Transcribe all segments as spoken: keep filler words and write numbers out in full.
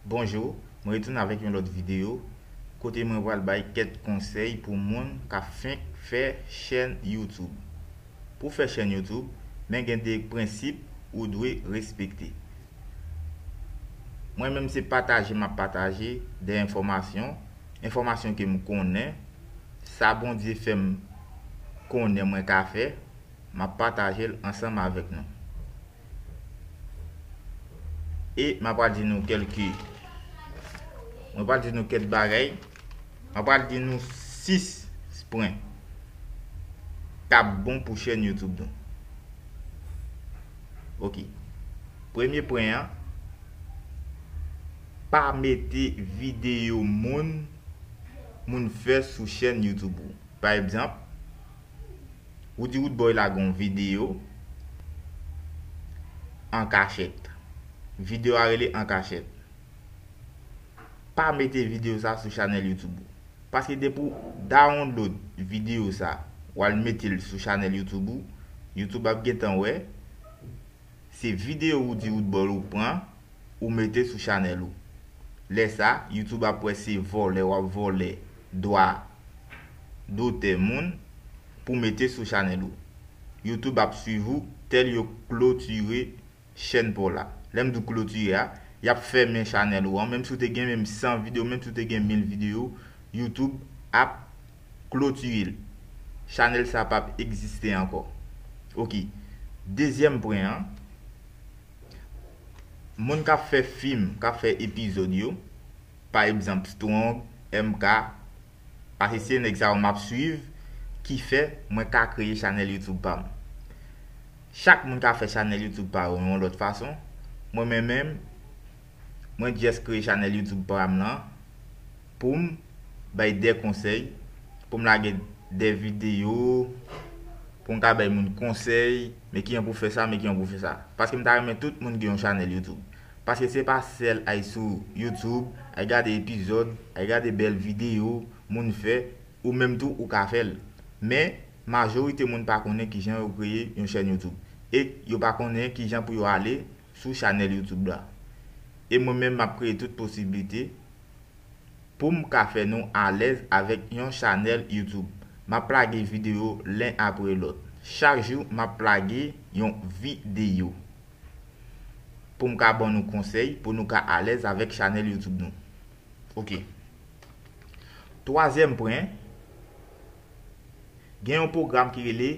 Bonjou, mwen retounen avèk yon lòt videyo kote mwen pral bay kèk konsèy pou moun k ap fenk fè chèn YouTube. Pou fè chèn YouTube, men gen de prensip ou dwe respekte. Mwen menm se pataje m ap pataje de enfòmasyon, enfòmasyon ke m konnen, sa Bondye fè m konnen mwen ka fè, m ap pataje l ansanm avèk nou. E m ap pral di nou kèlke, mwen pral di nou kèk bagay, mwen pral di nou sis pwen k ap bon pou chèn YouTube nou. Ok. Premye pwen an, pa mete videyo moun moun fè sou chèn YouTube ou. Pa egzanp, Roody Roodboy lage yon videyo an kachèt. Videyo a rele An Kachèt. Pa mete videyo sa sou chanèl YouTube ou. Paske depi w download videyo sa, w al mete l sou chanèl YouTube ou, YouTube ap gentan wè se videyo Roody Roodboy ou pran, ou mete sou chanèl ou. Lè sa, YouTube ap wè se vòlè w ap vòlè dwa dotè moun pou mete sou chanèl ou. YouTube ap swiv ou tèl yo klotire chèn pa w la. Lè m di w klotire a, y ap fèmen chanèl ou an. Menm si w te gen menm san videyo, menm si w te gen mil videyo, YouTube ap klotire l. Chanèl sa p ap egziste ankò. Ok. Dezyèm pwen an, moun k ap fè fim, k ap fè epizòd yo, pa egzanp Strong, M K, paske se nèg sa yo m ap swiv ki fè mwen ka kreye chanèl YouTube pa m. Chak moun ka fè chanèl YouTube pa yo yon lòt fason. Mwen menm menm, mwen just kreye chanèl YouTube pa m lan pou m bay de konsèy, pou m lage de videyo, pou m ka bay moun konsèy, men kijan pou fè sa, men kijan pou fè sa. Paske m ta renmen tout moun gen yon chanèl YouTube. Paske se pa sèl ay sou YouTube, ay gade epizòd, ay gade bèl videyo moun fè, ou menm tou ou ka fè l. Men, majorite moun pa konnen kijan yo kreye yon chèn YouTube. E yo pa konnen kijan pou yo ale sou chanèl YouTube la. E mwen menm, m ap kreye tout posiblite pou m ka fè nou alèz avèk yon chanèl YouTube. M ap lage videyo len apre lòt. Chak jou, m ap lage yon videyo pou m ka ban nou konsèy, pou nou ka alèz avèk chanèl YouTube nou. Ok. Twazyèm pwen, gen yon pwogram ki rele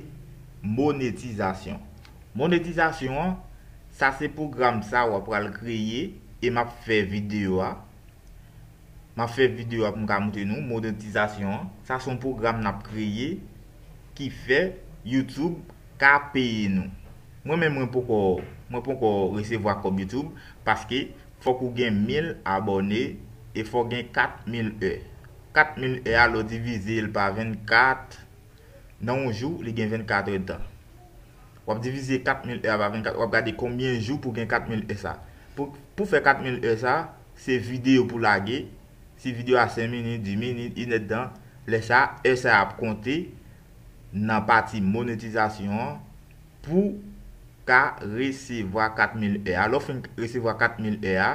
monetizasyon. Monetizasyon an, sa se pwogram sa w ap pral kreye e m ap fè videyo a. M ap fè videyo a pou m ka montre nou monetizasyon an. Sa se yon pwogram n ap kreye ki fè YouTube ka peye nou. Mwen menm, mwen poko, mwen poko resevwa kòb YouTube paske fòk ou gen mil abòne e fòk gen kat mil è. Kat mil è a, lè w divize l pa vennkat, nan yon jou, li gen vennkat èdtan. W ap divize kat mil è a pa vennkat, w ap gade konbyen jou pou gen kat mil è sa. Pou, pou fè kat mil è sa, se videyo pou lage. Si videyo a senk minit, dis minit, inèdtan, lè sa, è sa ap konte nan pati monetizasyon an pou ka resevwa kat mil è a. Lè w fin resevwa kat mil è a,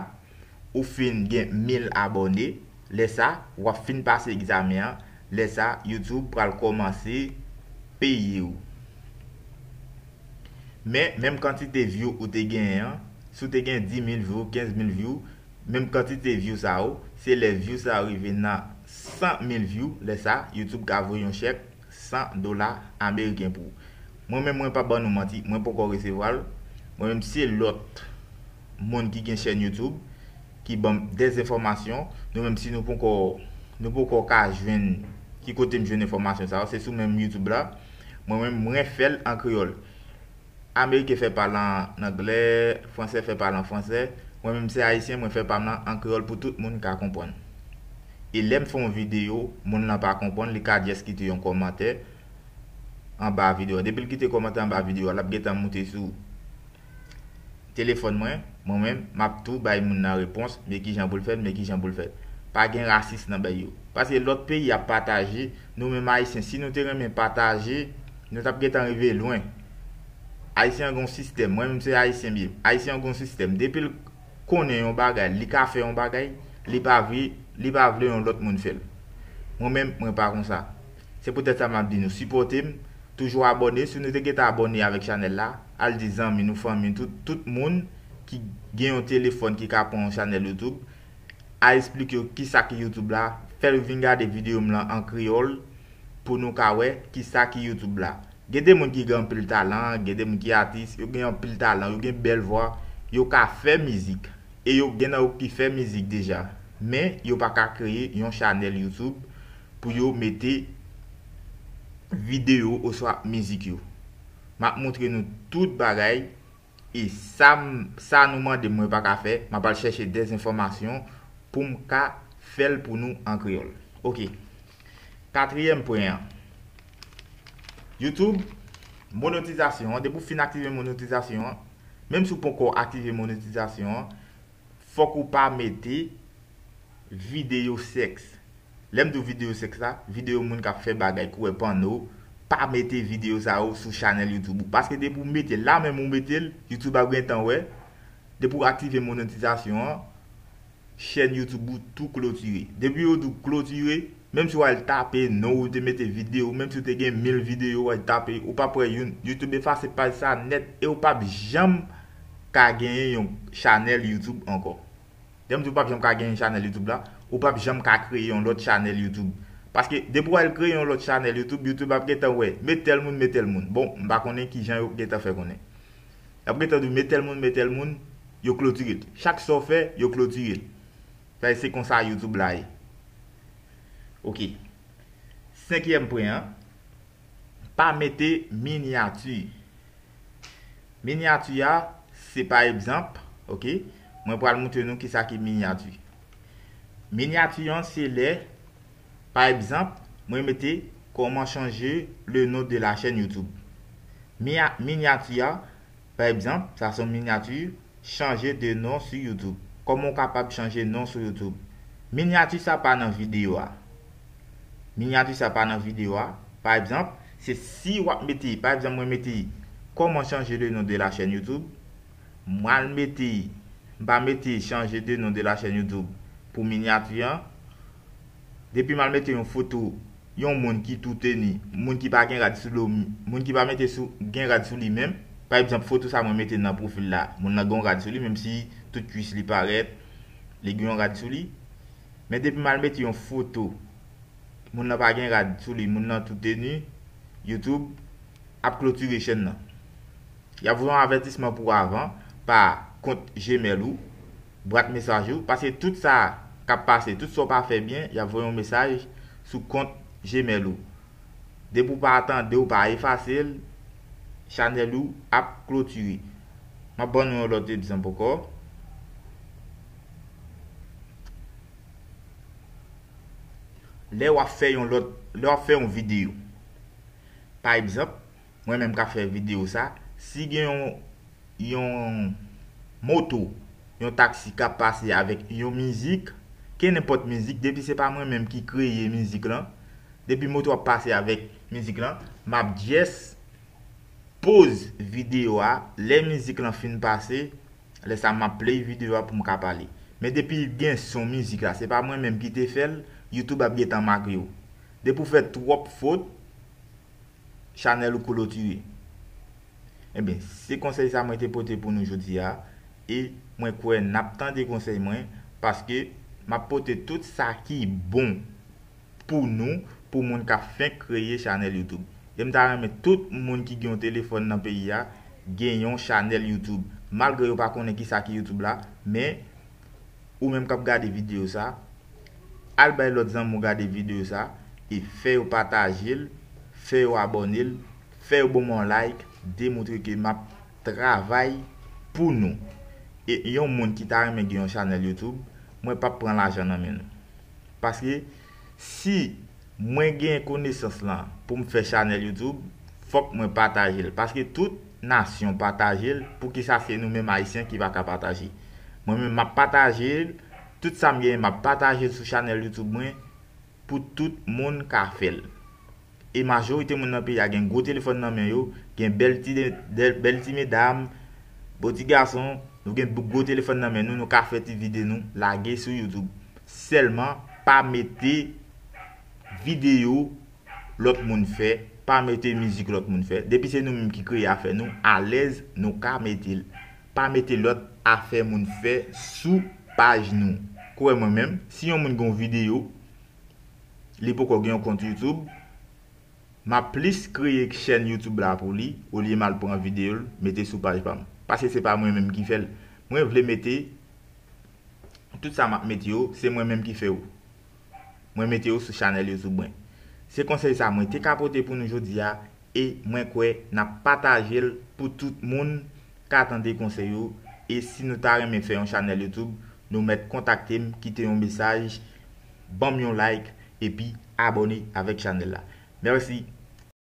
ou fin gen mil abòne, lè sa, w ap fin pase egzamen an, lè sa, YouTube pral kòmanse peye w. Men, menm kantite view ou te genyen an, si w te gen dis mil view, kenz mil view, menm kantite view sa yo, se lè view sa yo rive nan san mil view, lè sa, YouTube ka voye yon chèk san dola ameriken pou ou. Mwen menm, mwen p ap ban nou manti, mwen poko resevwa l. Mwen menm, se lòt moun ki gen chèn YouTube ki ban m dèzenfòmasyon. Nou menm, si nou poko, nou poko ka jwenn ki kote m jwenn enfòmasyon sa yo, se sou menm YouTube la. Mwen menm, mwen fè l an kreyòl. Ameriken fè pa l an anglè, fransè fè pa l an fransè. Mwen menm, se ayisyen, mwen fè pa m lan an kreyòl pou tout moun ka konprann. E lè m fè yon videyo, moun lan pa konprann, li ka just kite yon kòmantè anba videyo a. Depi l kite kòmantè anba videyo a, l ap gentan moute sou telefòn mwen. Mwen menm, m ap tou bay moun nan repons, men kijan pou l fè l, men kijan pou l fè l. Pa gen rasis nan bagay yo. Paske lòt peyi ap pataje, nou menm ayisyen, si nou te renmen pataje, nou t ap gentan rive lwen. Ayisyen an gen yon sistèm, mwen menm se ayisyen m ye. Ayisyen an gen yon sistèm. Depi l konnen yon bagay, li ka fè yon bagay, li pa vle, li pa vle yon lòt moun fè l. Mwen menm, mwen pa konsa. Se poutèt sa m ap di nou, sipòte m, toujou abòne. Si nou te gentan abòne avèk chanèl la, al di zanmi nou, fanmi, tout, tout moun ki gen yon telefòn ki ka pran yon chanèl YouTube, al esplike yo kisa ki YouTube la, fè yo vin gade videyo m lan an kreyòl pou nou ka wè kisa ki YouTube la. Gen de moun ki gen anpil talan, gen de moun ki atis, yo gen anpil talan, yo gen bèl vwa, yo ka fè mizik. E yo gen nan yo ki fè mizik deja. Men yo pa ka kreye yon chanèl YouTube pou yo mete videyo oswa mizik yo. M ap montre nou tout bagay. E sa, m- sa nou mande m, mwen pa ka fè, m ap al chèche dèzenfòmasyon pou m ka fè l pou nou an kreyòl. Oke. Katriyèm pwen an. YouTube, monetizasyon an, depi w fin aktive monetizasyon an, menm si w poko aktive monetizasyon an, fòk ou pa mete videyo sèks. Lè m di w videyo sèks la, videyo moun k ap fè bagay, k wè panno, pa mete videyo sa yo sou chanèl YouTube ou. Paske depi w mete l la menm ou mete l, YouTube ap gentan wè. Depi w aktive monetizasyon an, chèn YouTube ou tou klotire. Depi yo di w klotire, menm si w al tape non ou te mete videyo, menm si w te gen mil videyo, w al tape, ou p ap wè youn. YouTube efase paj sa nèt e ou p ap janm ka genyen yon chanèl YouTube ankò. Lè m di w p ap janm ka genyen chanèl YouTube la, ou p ap janm ka kreye yon lòt chanèl YouTube. Paske depi w al kreye yon lòt chanèl YouTube, YouTube ap gentan wè, met tèl moun, met tèl moun. Bon, m pa konnen kijan yo gentan fè konnen. Y ap gentan di w, met tèl moun, met tèl moun, yo klotire l. Chak sa w fè, yo klotire l. Sa se konsa YouTube la ye. Oke. Senkyèm pwen an, pa mete minyati. Minyati a, se pa egzanp, oke? Mwen pral montre nou kisa ki minyati. Minyati an, se lè, pa egzanp, mwen mete comment changer le nom de la chaîne YouTube. Minya- Minyati a, pa egzanp, sa se yon minyati, chanje de non sou YouTube. Kòman w kapab chanje non sou YouTube? Minyati sa pa nan videyo a. Minyati sa pa nan videyo a. Pa egzanp, se si w ap mete, pa egzanp, mwen mete comment changer le nom de la chaîne YouTube. Mwen al mete, m pa mete changer de nom de la chaîne YouTube pou minyati an. Depi m al mete yon foto yon moun ki tou teni, moun ki pa gen rad sou li, moun ki pa mete sou, gen rad sou li menm. Pa egzanp, foto sa mwen mete nan pwofil la, moun nan gen yon rad sou li, menm si tout kwis li parèt, li gen yon rad sou li. Men depi m al mete yon foto, moun nan pa gen rad sou li, moun nan tou teni, YouTube ap klotire chèn nan. Y ap voye yon avètisman pou avan pa kont Gmail ou, bwat mesaj ou, paske tout sa k ap pase, tout sa w pa fè byen, y ap voye yon mesaj sou kont Gmail ou. Depi w pa tande, w pa efase l, chanèl ou ap klotire. M ap ban nou yon lòt egzanp ankò. Lè w ap fè yon lòt, lè w ap fè yon videyo, pa egzanp, mwen menm k ap fè videyo sa, si gen yon, yon moto, yon taksi k ap pase avèk yon mizik, kenenpòt mizik, depi se pa mwen menm ki kreye mizik lan, depi moto ap pase avèk mizik lan, m ap just pause videyo a, lè mizik lan fin pase, lè sa m ap play videyo a pou m ka pale. Men depi gen son mizik la, se pa mwen menm ki te fè l, YouTube ap gentan make w. Depi w fè twòp fot, chanèl ou klotire. Ebyen, se konsèy sa mwen te pote pou nou jodi a, e mwen kwè n ap tande konsèy mwen, paske m ap pote tout sa ki bon pou nou, pou moun k ap fenk kreye chanèl YouTube. E m ta renmen tout moun ki gen yon telefòn nan peyi a, gen yon chanèl YouTube. Malgre yo pa konnen kisa ki YouTube la, men ou menm k ap gade videyo sa, al bay lòt zanmi w gade videyo sa, e fè yo pataje l, fè yo abòne l, fè yo ban mwen yon like, demontre ke m ap travay pou nou. E yon moun ki ta renmen gen yon chanèl YouTube, mwen p ap pran lajan nan men nou. Paske si mwen gen konesans lan pou m fè chanèl YouTube, fòk mwen pataje l. Paske tout nasyon pataje l, poukisa se nou menm Ayisyen ki pa ka pataje? Mwen menm, m ap pataje l, tout sa m genyen, m ap pataje l sou chanèl YouTube mwen pou tout moun ka fè l. E majorite moun nan peyi a gen gwo telefòn nan men yo, gen bèl ti, bèl, bèl ti medam, Bon ti gason, nou gen gwo telefòn nan men nou, nou ka fè ti vide nou lage sou YouTube. Sèlman pa mete videyo lòt moun fè, pa mete mizik lòt moun fè. Depi se nou menm ki kreye afè nou, alèz nou ka mete l. Pa mete lòt afè moun fè sou paj nou. Kwè mwen menm, si yon moun gen yon videyo, li poko gen yon kont YouTube, m ap plis kreye chèn YouTube la pou li, olye m al pran videyo l, mete sou paj pa m. Paske se pa mwen menm ki fè l. Mwen vle mete, tout sa m ap mete yo, se mwen menm ki fè yo. Mwen mete yo sou chanèl YouTube mwen. Se konsèy sa mwen te ka pote pou nou jodi a, e mwen kwè n ap pataje l pou tout moun ka tande konsèy yo. E si nou ta renmen fè yon chanèl YouTube, nou mèt kontakte m, kite yon mesaj, ban m yon like, epi abòne avèk chanèl la. Mèsi.